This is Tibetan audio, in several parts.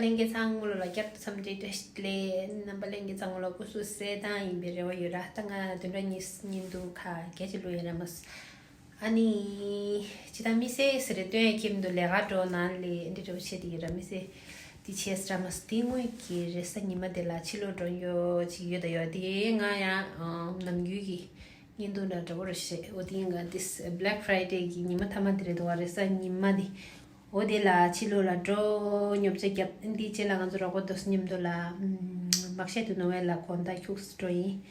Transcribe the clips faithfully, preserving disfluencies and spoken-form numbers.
ལྷན་རྒྱས་ཚང་མ་ལོ་ལ་བསྐྱར་དུ་འཚམས་འདྲི་བཀྲ་ཤིས་བདེ་ལེགས། རྣམ་པ་ལྷན་རྒྱས་ཚང་མ་ལོ་སྐུ་གཟུགས་གསལ་ཐང་ཡིན་པའི་རེ་བ་ཡོད་ར། ད་ང་བདུན་ཕྲག་གཉིས་བརྙན་ཐུང་ཁ་གལ་ཆེ་ལོ་ཡིན་ར་མ་སོང་། ཨ་ནི། ཇི་ལྟར་དམིགས་བསལ་ཟེར་རེ་སྟོན་ཡ་ཁྱིམ་དུ་ལས་ཀ་འགྲོ་ན་ལས་འདི་འགྲོ་བྱེད་དེ་ཡོད་ར་མི་སེ། དེ་བྱས་ར་མ་སོང་། དེ་སྔོན་གྱི་རེས་གཟའ་ཉི་མ་དེ་ལ་ཕྱི་ལོགས་འགྲོ་ཡོད་ཅིག་ཡོད་ད་ཡོད་དེ་ང་ཡང་ནམ་རྒྱུན་གྱི་བརྙན་ཐུང་འདྲ་འདྲ་པོ་རེ་བྱེད། འོ་དེ་ཡིན་ག་དེ་Black Friday གི་ཉི་མ་མཐའ་མ་དེ་རེད་འདུག་བ། རེས་གཟའ་ཉི་མ་དེ། འོ་དེ་ལ་ཕྱི་ལོགས་ལ་འགྲོ་ཉོ་ཆ་རྒྱབ། འདི་རྗེས་ལ་ང་ཚོ་རོགས་པ་དོ་མཉམ་དུ་ལ་མག་ཤེད་དུ་ནོ་ཝེལ་ལ་གོང་ད་ཁྱུགས་འགྲོ་ཡིན།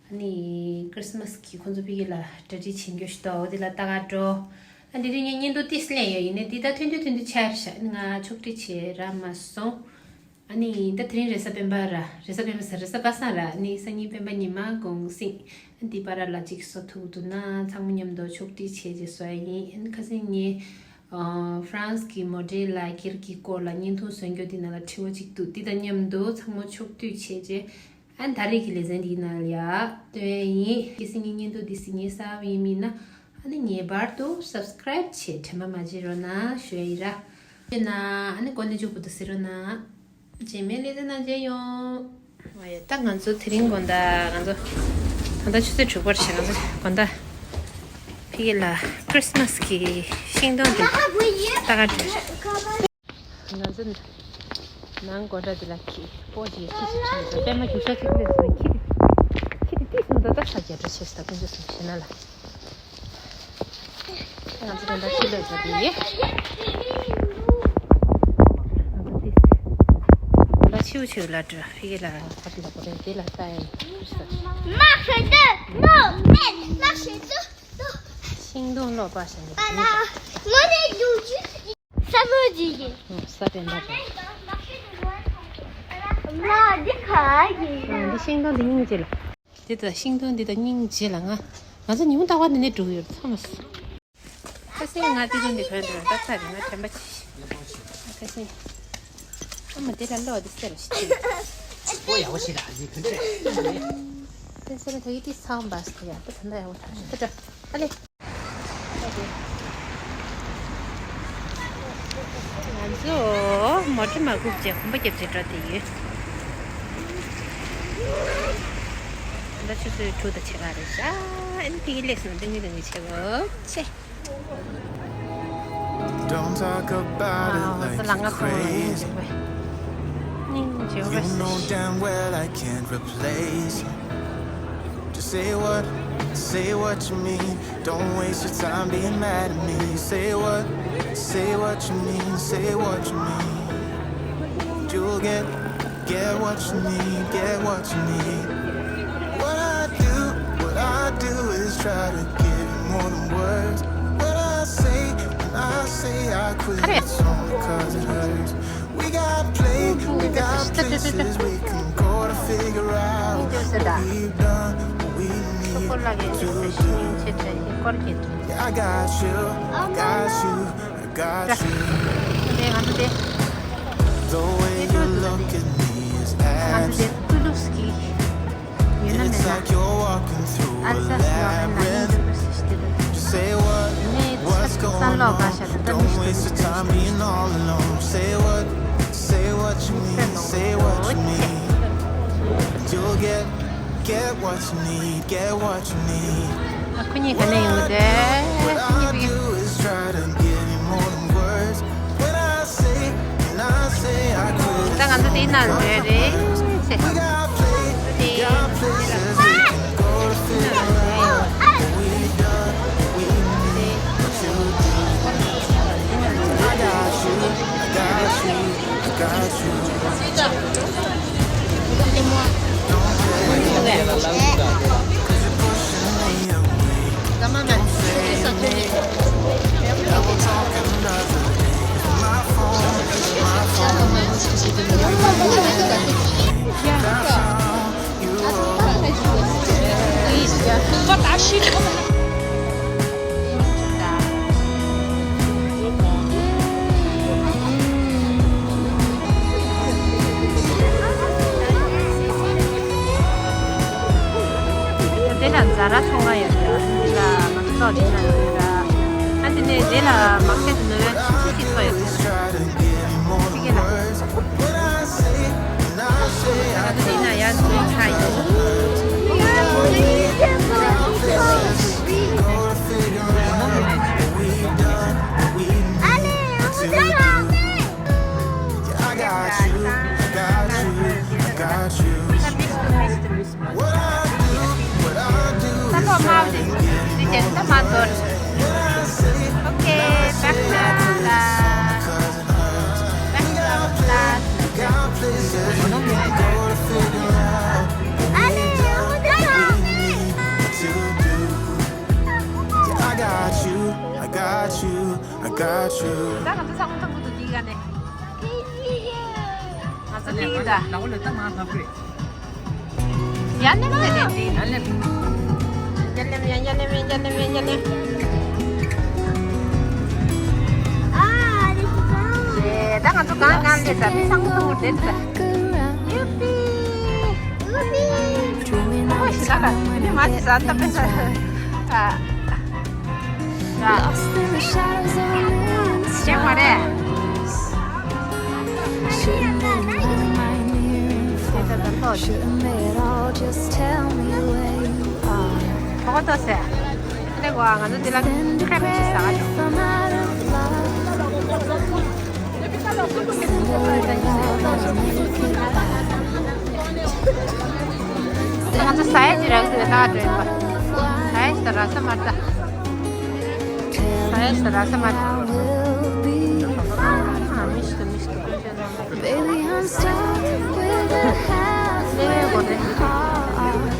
ཨ་ནི་Christmas གི་ཁོང་ཚོ་ཕི་གི་ལ་གྲ་སྒྲིག་བྱེད་རྒྱུ་ཞིག་འདུག་འོ་དེ་ལ་ལྟ་ག་འགྲོ། ཨ་འདི་དུས་ངས་བརྙན་ཐུང་ཏིས་ལེན་ཡོད་ཡིན་ནི་འདི་ད་ཐུན་ཐུན་ཐུན་ཐུན་ཆར་ཤག་ང་ཕྱོགས་སྒྲིག་བྱེད་ར་མ་སོང་། ཨ་ནི་ད་དེ་རིང་རེས་གཟའ་སྤེན་པ་ར། རེས་གཟའ་སྤེན་པ་ཟེར། རེས་གཟའ་པ་སངས་ར། ཨ་ནི་སང་ཉིན་སྤེན་པ་ཉི་མ་གུང་སེང་། ཨ་འདི་བར་ལ་ཅིག་བཟོ་ཐུབ་འདུག་ན་ཚང་མ་མཉམ་དུ་ཕྱོགས་སྒྲིག་བྱས་རྗེས་བཟོ་ཡ་ཡིན། ཨ་ནི་ཁ་སང་ངས་ཨ་ཧྥ་རན་སི་གི་མོ་ཌེ་ལ་སྒེར་གྱི་སྐོར་ལ་བརྙན་ཐུང་བཟོ་རྒྱུ་འདི་ནང་ལ་དྲི་བ་ཅིག་འདུག་འདི་དང་མཉམ་དུ་ཚང་མ་ཕྱོགས་བསྡུས་བྱས་རྗེས། ཨ་ནི་ད་རེས་ཀྱི་ལེ་ཚན་འདིའི་ནང་ལ་ཡ་སྟོན་ཡིན། གལ་སྲིད་ངའི་བརྙན་ཐུང་འདི་སྲིད་ངའི་གསར་པ་ཡིན་མིན་ན། ཨ་ནི་ངེས་པར་དུ་subscribe བྱེད་དྲན་པ་མ་བརྗེད་རོགས་གནང་ཞུ་ཡ་ཡིན་ར། བྱས་ན་ཨ་ནི་འགོ་ནས་མཇུག་བར་དུ་གཟིགས་རོགས་གནང་། རྗེས་མའི་ལེ་ཚན་ནང་མཇལ་ཡོང་། ཨ་ཡ་ད་ང་ཚོ་དེ་རིང་དགོང་དག་ང་ཚོ་ད་ལྟ་ཆུ་ཚོད་དྲུག་པར་བྱས། ང་ཚོ་དགོང་དག་ཕ་གི་ལ་Christmas གི་ཤིང་སྡོང་དེ་ལྟ་ག་འགྲོ། ང་ཚོ་ནང་སྒོ་འགྲམ་དེ་ལ་ཁྱི་སྤོ་ཅིག་ཁྱི་ཞིག་ཁྱི་ཞིག་པད་མ་རྒྱུག་ཤར་ཅིག་སླེབས་སོང་། ཁྱི་དེ་ཁྱི་དེ་ཏིས་མོ་ད་ལྟ་ས་རྒྱ་འགྲོ་བྱས་སོང་། ད་ཀུན་སྤྱོད་སོང་ཞེ་ན་ལ། ང་ཚོ་དེ་འདྲ་ཕྱི་ལོགས་འགྲོ་དུས་ཡེ། ང་ཚོ་ཏིས་དེ་འདྲ་ཕྱིའུ་ཕྱིའུ་ལ་འགྲོ། ཕ་གི་ལ་ཁ་ལ་སྒོ་འགྲམ་དེ་ལ་ལྟ་ཡ་ཡིན། Marche deux, non, mais marche deux, non. ཤིང་སྡོང་ལོག་པ་ཞིག་ནས། Voilà. Mon Dieu. ས་མོ་ཇི་གི། ས་པན་པ་རེད། མ་འདི་ག་གི། འདི་ཤིང་སྡོང་འདི་སྙིང་རྗེ་ལ། འདི་ད་ཤིང་སྡོང་འདི་ད་སྙིང་རྗེ་ལ། ང་ང་ཚོ་ཉི་མ་རྟག་པར་འདི་ནས་འགྲོ་གི་ཡོད། ཚང་མ། ཁ་སང་ང་འདི་ཚོ་འདི་གོན་འདུག་ད་ཚ་རེད། ང་དྲན་པ་ཆེ། ཁ་སང་། ཨ་མ་འདི་ལ་ལོག་འདི་སེ་ར་ཤི། ཨོ་ཡ་ཝ་ཤི་ད་ཨ་ཟི་གོན་འདུག་རེད། དེ་ཚོ་ལ་ད་ཡི་ཏི་ཚང་བ་སྟེ་ཡ་ད་ད་ད་ཡ་ཝ་ད་ད་ད་ལེ། ང་ཚོ་མོ་ཊ་མ་སྒུག་བྱས་གོམ་པ་རྒྱབ་བྱས་འགྲོ་བསྡད་ཡོད། ད་ཆུ་ཚོད་དྲུག་དང་ཕྱེད་ཀ་རེད་ཤག་ཨ་ནི་ཕ་གི་སླེབས་སོང་། སྟོན་གི་སྟོན་གི་བྱེད་དགོས་ཆེ། Don't talk about it like you're crazy. You know damn well I can't replace you. Just say what, say what you mean. Don't waste your time being mad at me. Say what, say what you mean. Say what you mean. You'll get, get what you need. Get what you need. What I do, what I do is try to give you more than words. What I say, when I say I quit, it's only 'cause it hurts. We got play, we got places we can go to figure out what we've done, what we need to do. Yeah, I got you, I got you, I got you. The way you look at me is absent. It's like you're walking through a labyrinth. Just say what, what's going on? Don't waste your time being all alone. Say what, say what you mean, say what you mean. You'll get, get what you need, get what you need. What I do, what I do is try to give you more than words. When I say, when I say I quit, it's only 'cause it hurts. We got play, we got places we can go to figure out what we done, what we need to do. I got you, I got you, I got you. དེ་ལ་ཛ་ར་ཚོང་ཁང་ཡོད་རེད། འདི་ལ་ང་ཚོ་ལོག་འདི་ན་ཡོད་རེད། ཨ་དེ་ནས་དེ་ལ་མ་ཁད་དུ་ནོར་བའི་ཆུ་ཆུ་ཞིག་ཐོག་ཡོད་རེད། ཕ་གི་ལ། ང་ཚོ་འདི་ན་ཡར་འཛུལ་ཚར་ཡིན། ས་ཐོག་དམར་དེ་འདི་བྱས་ད་མ་འདོར། ཨོ་ཁེ། བེག་ན་ད། བེག་ན་ད། I got you, I got you, I got you. ད་ང་ཚོ་ཚང་མ་ཐུག་པོ་འདུག་འདི་ག་ནས། ང་ཚོ་འདི་ད། ལ་འོ་ལ་ད་མ་ཧ་པྲེ། ཡར་སླེབས་ཟེར་དེ་འདི། ཡར་སླེབས། ཡར་སླེབས་ཡར་སླེབས་ཡར་སླེབས་ཡར་སླེབས། ཨ་རེ། ད་ང་ཚོ་གང་གང་སླེབས་ས་མི་ཚང་མ་ཐུག་པོ་དེ་ད། ཡུ་པི། ཨོ་ཞི་ད་ད་མི་མ་ཞིག་ཟ་ད་པེ་ས། ཨ། Lost in the shadows of a moon stars. Shouldn't let it ruin my near and far. Shouldn't let it all, just tell me where you are. ཁོ་ཐོག་སེ། ཨ་ནི་གོ་ང་ཚོ་འདི་ལ་ཁྲེབ་ཅིག་ཟ་ག་འགྲོ། Send a wave of my love. Send a wave of my love, make it last. ང་ཚོ་ཟ་ཡ་ཅིག་རག་ཟེར་ན་འགྲོ་ཡོད་པ། ཟ་ཡ་ཞིག་རག་ས་མ་རེད་ད། ཟ་ཡ་ཞིག་རག་ས་མ་རེད། ཨ་མི་ཞིག་མི་ཞིག་ཁྱོད་ཚོ་ན། Baby, I'm stuck with a halfway heart.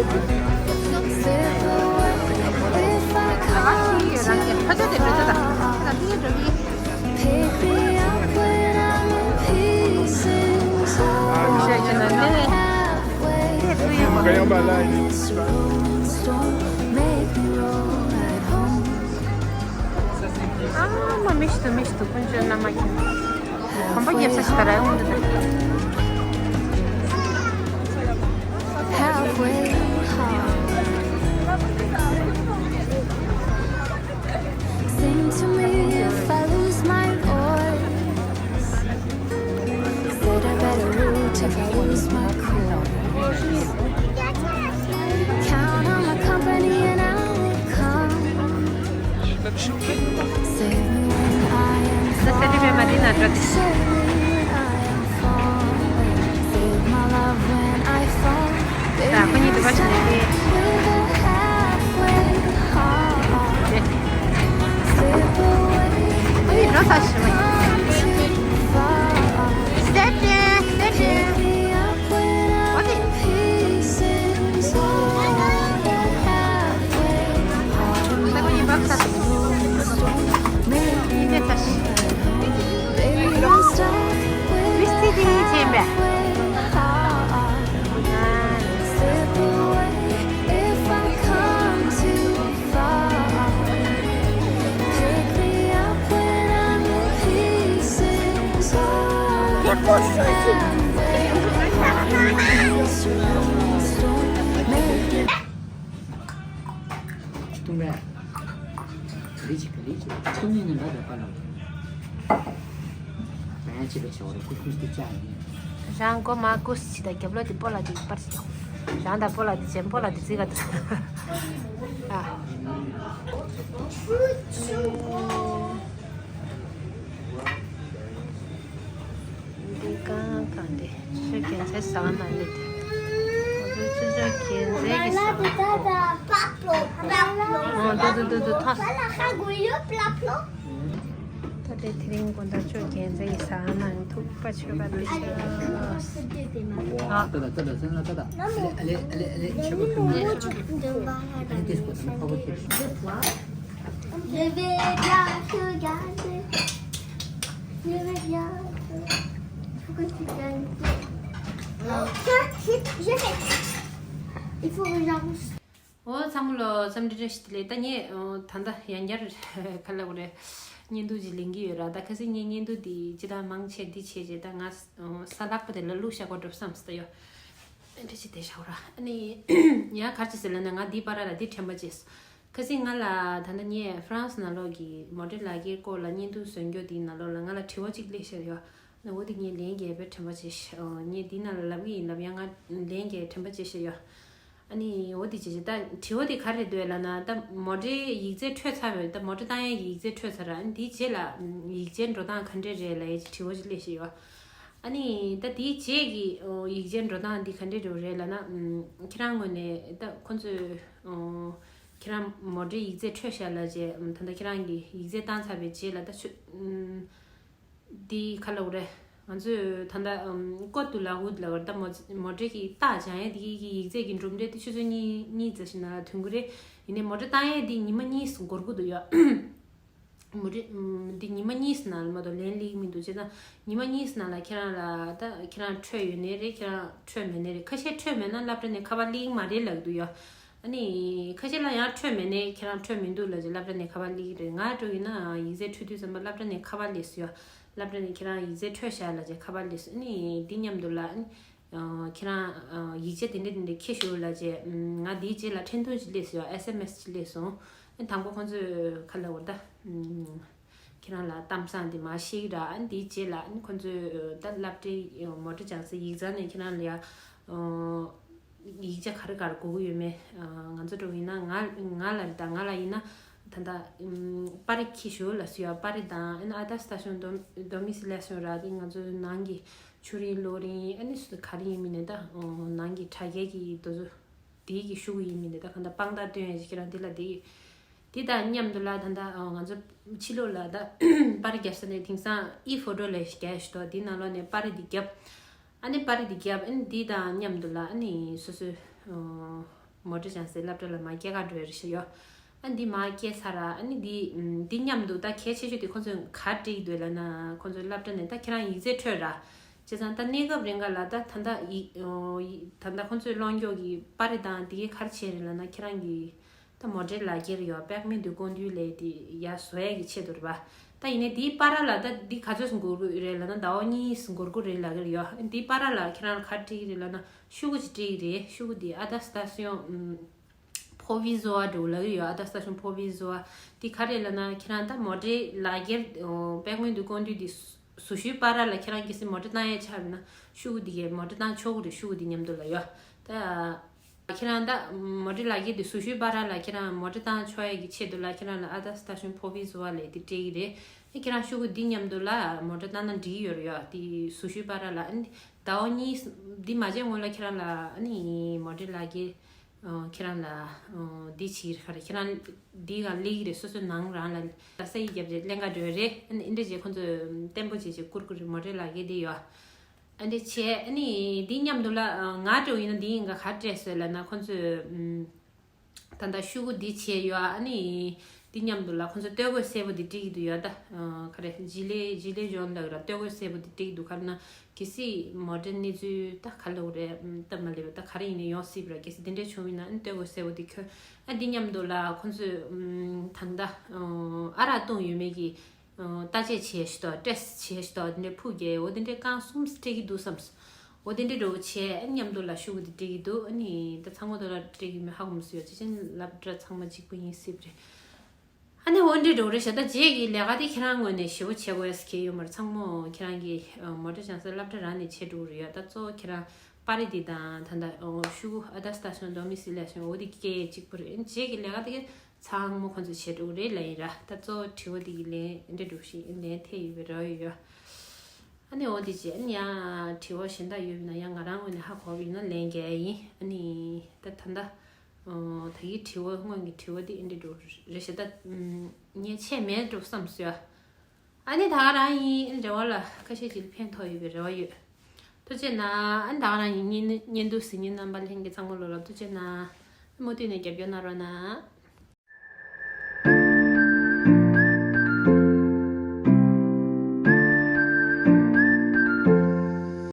Slip away if I come too far. Pick me up when I'm in pieces. Halfway. Don't make me roll right home. ཨ་མ་མི་ཞིག་ཏུ་མི་ཞིག་ཏུ་ཀུན་སྤྱོད་བླ་མ་མཁྱེན། གོམ་པ་རྒྱབ་ས་ཞིག་ད་ར་ཡོང་འདུག་ད། Halfway home. Sing to me if I lose my voice. Said a better route if I lose my course. Count on my company and I will come. Save me when I am falling. Save me when I am falling. Save my love when I fall. Baby, I'm stuck with a halfway heart. Slip away if I come too far. Pick me up when I'm in pieces. All the halfway hearts. Don't make me run right home. Baby, I'm stuck with a halfway heart. Slip away if I come too far. Pick me up when I'm in pieces. Oh, halfway. Don't make ག་རེ་བྱེད། ག་རེ་བྱེད། སྟོང་ཉིད་ནི་ལ་རེ་པ་ལ། ང་ཡང་བྱེད་པ་བྱེད་བར་ཀུ་ཀུ་སྟེ་བཅའ་ཡིན། རང་མགོ་མ་ཀུ་སི་ད་རྒྱབ་ལོག་དེ་སྤོ་ལ་དེ་པར་སི་ད། རང་ད་སྤོ་ལ་དེ་ཅན་སྤོ་ལ་དེ་ཙི་ག་ད། ཨ། འདི་གང་གང་དེ་ཆུ་རྒྱལ་མཚན་ཟ་ན་ལེ་དེ། ང་ཚོའི་ཆུ་ཆུ་རྒྱལ་མཚན་གྱི་ཟ་ན། ཨོ་འདུག་འདུག་འདུག་འདུག་ཐོ། ད་དེ་དེ་རིང་དགོང་དག་ཆུ་རྒྱལ་མཚན་གྱི་ཟ་ན་ཐུག་པ་ཆོད་པ་དེ་ཤ། ཨ། ད་ད་ད་ད་ཟེར་ན་ད་ད། ཨ་ལེ་ཨ་ལེ་ཨ་ལེ་ཨ་ལེ་ཆུ་བ་ཁུར་ནས། ཨ་ལེ་དེ་སྐོར་ད་ཕ་བོ་དེ། Je vais bien regarder. Je vais bien. Pourquoi tu gagnes? Je vais. Il faut que j'avance. ཨོ་ཚང་མ་ལོ་འཚམས་འདྲི་བཀྲ་ཤིས་བདེ་ལེགས། ད་ངས་ཨོ་ད་ལྟ་ཡང་བསྐྱར་ག་ལ་གོ་རེ་བརྙན་ཐུང་ཅིག་ལེན་གྱི་ཡོད་ར། ད་ཁ་སང་ངས་བརྙན་ཐུང་འདི་ཅི་ད་མང་ཆེ་འདི་བྱས་རྗེས་ད་ང་ཨོ་གཟའ་ལྷག་པ་དེ་ལ་བླུགས་བཞག་གོ་འགྲོ་བསམ་སྟེ་ཡོད། འདྲ་ཅིག་དེ་བཞག་ར། ཨ་ནི་ཡང་ག་རེ་བྱས་ཟེར་ལབ་ན་ང་འདི་པར་ལ་འདི་དྲན་པ་བྱས། ཁ་སང་ང་ལ་ད་ལྟ་ངས་ཧྥ་རན་སི་ནང་ལོགས་ཀྱི་མོ་ཌེལ་ལག་འཁྱེར་སྐོར་ལ་བརྙན་ཐུང་བཟོ་རྒྱུ་དེའི་ནང་ལོགས་ལ་ང་ལ་དྲི་བ་གཅིག་སླེབས་བཞག་ཡོད། འོ་དེ་ངས་ལན་རྒྱག་པའི་དྲན་པ་བྱས་ཤག་ངས་འདི་ནང་ལ་ལབ་ཀྱི་ཡིན་ལབ། ཡང་ང་ལན་རྒྱག་དྲན་པ་བྱས་ཤག་ཡོད། ཨ་ནི་འོ་དེ་བྱས་བྱས་ད་དྲི་བ་དེ་ག་རེ་འདུག་ལབ་ན། ད་མོ་ཊའི་ཡིག་ཚད་འཕྲོད་ཚར་བས། ད་མོ་ཊ་བཏང་ཡས་ཀྱི་ཡིག་ཚད་འཕྲོད་ཚར་ར། ཨ་ནི་དེའི་རྗེས་ལ་ཡིག་ཆའི་འགྲོ་སྟངས་ག་འདྲས་རེད་ལབ་ཡས་དྲི་བ་ཞིག་སླེབས་ཤག་ཡོད། ཨ་ནི་ད་དེའི་རྗེས་ཀྱི་ཡིག་ཆའི་འགྲོ་སྟངས་འདི་ག་འདྲས་འགྲོ་རེད་ལབ་ན། ཁྱེད་རང་ངོས་ནས་ད་ཁོ་ཚོས་ཁྱེད་རང་མོ་ཊའི་ཡིག་ཚད་འཕྲོད་ཤག་ལབ་བྱས། ད་ལྟ་ཁྱེད་རང་གི་ཡིག་ཚད་བཏང་ཚར་བའི་རྗེས་ལ་ད་ཆུ་འདི་ག་ལབ་དགོས་རེད། ང་ཚོས་ད་ལྟ་ཀོ་ཏུ་ལ་ཧུད་ལབ་པ་རེད། ད་མོ་མོ་ཊའི་གི་རྟགས་སྦྱང་ཡས་དེ་གི་ཡིག་ཚད་ཀྱི་གྲུབ་འབྲས་དེ་ཆུ་ཚོད་གཉིས་གཉིས་ཙམ་ཞིག་ནང་ལ་ཐོན་གྱི་རེད། ཡིན་ནའི་མོ་ཊ་བཏང་ཡས་དེ་ཉི་མ་གཉིས་འགོར་གྱི་འདུག་ཡ། མོ་ཊ་འདི་ཉི་མ་གཉིས་ནང་ལ་མ་གཏོགས་ལན་སླེབས་ཀྱི་མི་འདུག་བྱས་ཙང་ཉི་མ་གཉིས་ནང་ལ་ཁྱེད་རང་ལ་ད་ཁྱེད་རང་འཕྲོད་ཡོད་ནའི་རེད། ཁྱེད་རང་འཕྲོད་མེད་ནའི་རེད། ཁ་ཤས་འཕྲོད་མེད་ན་སློབ་གྲྭ་ནས་ཁ་པར་སླེབས་ཀྱི་མ་རེད་ལབ་ཀྱི་འདུག་ཡ། ཨ་ནི་ཁ་ཤས་ལ་ཡང་འཕྲོད་མེད་ནའི་ཁྱེད་རང་འཕྲོད་མི་འདུག་ལབ་བྱས་སློབ་གྲྭ་ནས་ཁ་པར་སླེབས་ཀྱི་རེད། ང་འདྲ་བོ་ཡིན་ན་ཡིག་ཚད་འཕྲོད་དུས་ཙམ་པ་སློབ་གྲྭ་ནས་ཁ་པར་སླེབས་སོང་ཡ། སློབ་གྲྭ་ནས་ཁྱེད་རང་ཡིག་ཚད་འཕྲོད་ཤག་ལབ་བྱས་ཁ་པར་སླེབས་སོང་། ཨ་ནི་འདི་མཉམ་དུ་ལ་ཨ་ནི་ཁྱེད་རང་ཡིག་ཆ་དེ་འདྲ་དེ་འདྲ་འཁྱེར་ཤོག་ལབ་བྱས། ང་འདིའི་རྗེས་ལ་འཕྲིན་ཐུང་ཞིག་སླེབས་སོང་ཡ། ཨེས་ཨེམ་ཨེས་ཞིག་སླེབས་སོང་། ཨ་ནི་དང་པོ་ཁོང་ཚོས་ག་ལབ་དགོས་རེད་ད། ཁྱེད་རང་ལ་གཏམ་བཟང་འདི་མར་བཤད་ཀྱི་ར། ཨ་ནི་འདིའི་རྗེས་ལ་ཨ་ནི་ཁོང་ཚོས་ད་སློབ་གྲྭའི་མོ་ཊ་སྦྱང་སའི་ཡིག་ཚང་ནས་ཁྱེད་རང་ལ་ཡ་ཡིག་ཆ་ག་རེ་ག་རེ་དགོས་ཀྱི་ཡོད་མེད། ང་ཚོ་འདྲ་བོ་ཡིན་ན་ང་ང་ལ་རེད་ད། ང་ལ་ཡིན་ན་ད་ལྟ་པར་རིས་འཁྱེར་ཤོག་ལབ་སོང་ཡ། པར་རིས་དང་ཨ་ནི་ཨ་ད་སི་ཏ་ཤོན་ཌོ་མི་སི་ལེ་ཤོན་ར། དེ་ང་ཚོ་ནང་གི་ཆུ་རིན་གློག་རིན་ཨ་ནི་སུ་ག་རེ་ཡིན་མིན་ནས་ད་ནང་གི་དྲ་རྒྱའི་གི་དེ་ཚོ་དེའི་གི་ཤོག་གུ་ཡིན་མིན་ནས་ད་གང་ལྟར་དཔང་རྟགས་སྟོན་ཡ་ཞིག་ཁྱེད་རང་དེ་ལ་དེ་དེ་དང་མཉམ་དུ་ལ་ད་ལྟ་ང་ཚོ་ཕྱི་ལོགས་ལ་ད་པར་རྒྱབ་ས་ནས་དེང་སང་ཨི་ཕོ་ཊོ་ལབ་ཡས་ཞིག་རྒྱག་ཡ་ཞིག་འདུག་དེའི་ནང་ལོགས་ནས་པར་རིས་དེ་རྒྱབ། ཨ་ནི་པར་རིས་དེ་རྒྱབ། ཨ་ནི་དེ་དང་མཉམ་དུ་ལ་ཨ་ནི་སོ་སོའི་མོ་ཊ་སྦྱང་སའི་སློབ་གྲྭ་ལ་མར་སྐྱེལ་ག་འགྲོ་ཡ་རེད་ཤག་ཡོད། ཨ་འདི་མར་སྐྱེལ་ཚར་ར། ཨ་ནི་འདི་འདི་མཉམ་དུ་ད་གལ་ཆེ་ཤོས་དེ་ཁོང་ཚོས་ག་རེ་སྤྲད་ཀྱི་འདུག་ལབ་ན། ཁོང་ཚོའི་སློབ་གྲྭ་ནས་ད་ཁྱེད་རང་ཡིག་ཚད་འཕྲོད་ར། བྱས་ཙང་ད་གནས་སྐབས་རིང་ག་ལ་ད་ད་ལྟ་ཡིག་ད་ལྟ་ཁོང་ཚོའི་ཀློག་སྐྱོར་གྱི་པར་རིས་དང་དེ་གའི་ག་རེ་བྱས་རེད་ལབ་ན། ཁྱེད་རང་གི་ད་མོ་ཊའི་ལག་འཁྱེར་ཡོད། པེག་མེན་ཌུ་ཀོན་ཌུ་ལབ་དེ་ཡར་བཟོ་ཡ་གི་ཆེད་དུ་རེད་པ། ད་ཡིན་ནའི་འདིའི་པར་ར་ལ་ད་འདི་ག་ཚོད་འགོར་གྱི་རེད་ལབ་ན། ཟླ་བ་གཉིས་འགོར་གྱི་རེད་ལབ་ཀྱི་རེད་ཡོད། འདིའི་པར་ར་ལ་ཁྱེད་རང་ལ་ག་རེ་སྤྲད་ཀྱི་རེད་ལབ་ན། ཤོག་གུ་ཅིག་སྤྲད་ཀྱི་རེད། ཤོག་གུ་འདི་ཨ་ད་སི་ཏ་ཤོན་པོ་བི་ཟོ་ཝ་འདྲ་བོ་ལབ་ཀྱི་རེད་ཡོད། ཨ་ད་སི་ཏ་ཤོན་པོ་བི་ཟོ་ཝ་འདི་ག་རེ་ལབ་ན། ཁྱེད་རང་ད་མོ་ཊའི་ལག་འཁྱེར་པེག་མེན་ཌུ་ཀོན་ཌུ་འདི་བཟོ་བཟོ་ཤོག་གུའི་པར་ར་ལ་ཁྱེད་རང་གལ་སྲིད་མོ་ཊ་བཏང་ཡས་ཆགས་པ་ཡིན་ན་ཤོག་གུ་འདི་གའི་མོ་ཊ་བཏང་ཆོག་གི་རེད། ཤོག་གུ་འདི་མཉམ་དུ་ལ་ཡོད། ད་ཁྱེད་རང་ད་མོ་ཊའི་ལག་འཁྱེར་འདི་བཟོ་ཤོག་གུའི་པར་ར་ལ་ཁྱེད་རང་མོ་ཊ་བཏང་ཆོག་ཡས་ཀྱི་ཆེད་དུ་ལ་ཁྱེད་རང་ལ་ཨ་ད་སི་ཏ་ཤོན་པོ་བི་ཟོ་ཝ་ལབ་དེ་སྤྲད་ཀྱི་རེད། ཨ་ཁྱེད་རང་ཤོག་གུ་འདི་མཉམ་དུ་ལ་མོ་ཊ་བཏང་ན་འགྲིག་ཡོད་རེད་ཡོད། དེ་བཟོ་ཤོག་གུའི་པར་ར་ལ་ཨ་ནི་ཟླ་བ་གཉིས་འདི་མ་བྱས་སྔོན་ལ་ཁྱེད་རང་ལ་ཨ་ནི་མོ་ཊའི་ལག་འཁྱེར་ཁྱེད་རང་ལ་འདི་བྱེད་ཀྱི་རེད། ཁ་རེད། ཁྱེད་རང་འདི་ག་སླེབས་ཀྱི་རེད། སོ་སོའི་ནང་རང་ལ་ལ་ས་ཡིག་རྒྱབ་རེད། ལེན་ག་འགྲོ་ཡ་རེད། ཨ་ནི་འདི་འདྲ་བྱས་ཁོང་ཚོས་བརྟན་པོ་བྱས་བྱས་བསྐུར་གྱི་རེད། མོ་ཊའི་ལག་འཁྱེར་འདི་ཡོད། ཨ་འདི་བྱས་ཨ་ནི་འདི་མཉམ་དུ་ལ་ང་འདྲ་བོ་ཡིན་ན་འདི་ཡིན་ག་ག་སྤྲད་སོང་ལབ་ན། ཁོང་ཚོས་ད་ལྟ་ཤོག་གུ་འདི་བྱས་ཡོད། ཨ་ནི་འདི་མཉམ་དུ་ལ་ཁོང་ཚོས་སྟོད་གོས་སེར་པོ་འདི་སྤྲད་ཀྱི་འདུག་ཡོད། ད་ག་རེ་ཇི་ལེ་ཇི་ལེ་ཇོན་ལབ་ཀྱི་ར། སྟོད་གོས་སེར་པོ་འདི་སྤྲད་ཀྱི་འདུག་ག་རེ་ན། གལ་སྲིད་མོ་ཊའི་གནས་ཚུལ་ད་ག་ལབ་རེད། སྟབས་མ་ལེགས་པ་ད་ག་རེ་ཡིན་ནའི་ཡོང་སྲིད་པ་ར། གལ་སྲིད་དེ་འདྲས་བྱུང་བ་ཡིན་ན་ཨ་ནི་སྟོད་གོས་སེར་པོ་དེ་གྱོན། ཨ་འདི་མཉམ་དུ་ལ་ཁོང་ཚོས་ད་ལྟ་ཨ་རག་བཏུང་ཡོད་མེད་ཀྱི་བརྟག་དཔྱད་བྱས་ཤིག་དང་ཊེ་སི་ཊི་བྱས་ཤིག་དང་དེ་འདྲས་ཕུག་རྒྱག་འོ་དེ་འདྲས་རྐང་གསུམ་སྤྲད་ཀྱི་འདུག་བསམས། འོ་དེ་འདྲས་འདྲ་བོ་བྱས་ཨ་མཉམ་དུ་ལ་ཤོག་གུ་དེ་སྤྲད་ཀྱི་འདུག་ཨ་ནི་ད་ཚང་མ་དུ་ལ་སྤྲད་ཀྱི་མེད་ཧ་གོ་མི་སྲིད་ཡོད། ཅི་ཕྱིན་སློབ་གྲྭ་ཚང་མ་གཅིག་པ་ཡིན་སྲིད་པ་རེད། ཨ་ནི་འོ་འདྲས་འགྲོ་རེད་ཤག་ད་རྗེས་ཀྱི་ལས་ཀ་དེ་ཁྱེད་རང་ངོས་ནས་ཞེ་པོ་བྱེད་དགོས་ཡ་གང་ཡང་ཡོད་མ་རེད། ཚང་མ་ཁྱེད་རང་གི་མོ་ཊ་སྦྱང་སའི་སློབ་གྲྭ་རང་ནས་བྱེད་འགྲོ་གི་རེད་ཡ། ད་གཙོ་བོ་ཁྱེད་རང་པར་རིས་འདི་དང་ད་ལྟ་ཤོག་གུ་ཨ་ད་སི་ཏ་ཤོན་ཌོ་མི་སི་ལེ་ཤོན་འོ་དེ་སྐད་གཅིག་པོ་རེད། རྗེས་ཀྱི་ལས་ཀ་དེ་ག་ཚང་མ་ཁོང་ཚོས་བྱེད་འགྲོ་གི་རེད་ལབ་ཡིན་ར། ད་གཙོ་བོ་དྲི་བ་དེ་གི་ལན་འདྲ་འགྲོ་ཞིག་ལན་ཐེབས་ཡོད་པའི་རེ་བ་ཡོད་ཡ། ཨ་ནི་འོ་དེ་རྗེས་ཨ་ནི་ཡང་དྲི་བ་གཞན་དག་ཡོད་པ་ཡིན་ན་ཡང་ང་རང་ངོས་ནས་ཧ་གོ་བ་ཡིན་ན་ལན་རྒྱག་ཡ་ཡིན། ཨ་ནི་ད་ད་ལྟ་ད་གིན་དྲི་བ་སྔོན་གྱི་དྲི་བ་དེ་ཨེ་འདྲ་འགྲོ་རེད་ཤག་ད་ངས་ཆད་མེད་འགྲོ་བསམ་སོང་ཡ། ཨ་ནི་ད་ག་རང་ཡིན། འབྲེལ་བ་ལ་ཁ་ཤས་ཅིག་ལ་ཕན་ཐོགས་ཡོད་པའི་རེ་བ་ཡོད། ཐུགས་རྗེ་གནང་། ཨ་ནི་ད་ག་རང་ཡིན། བརྙན་བརྙན་ཐུང་གཟིགས་མཁན་རྣམ་པ་ལྷན་རྒྱས་ཚང་མ་ལོ་ལ་ཐུགས་རྗེ་གནང་། མུ་མཐུད་ནས་རྒྱབ་སྐྱོར་གནང་རོགས་གནང་།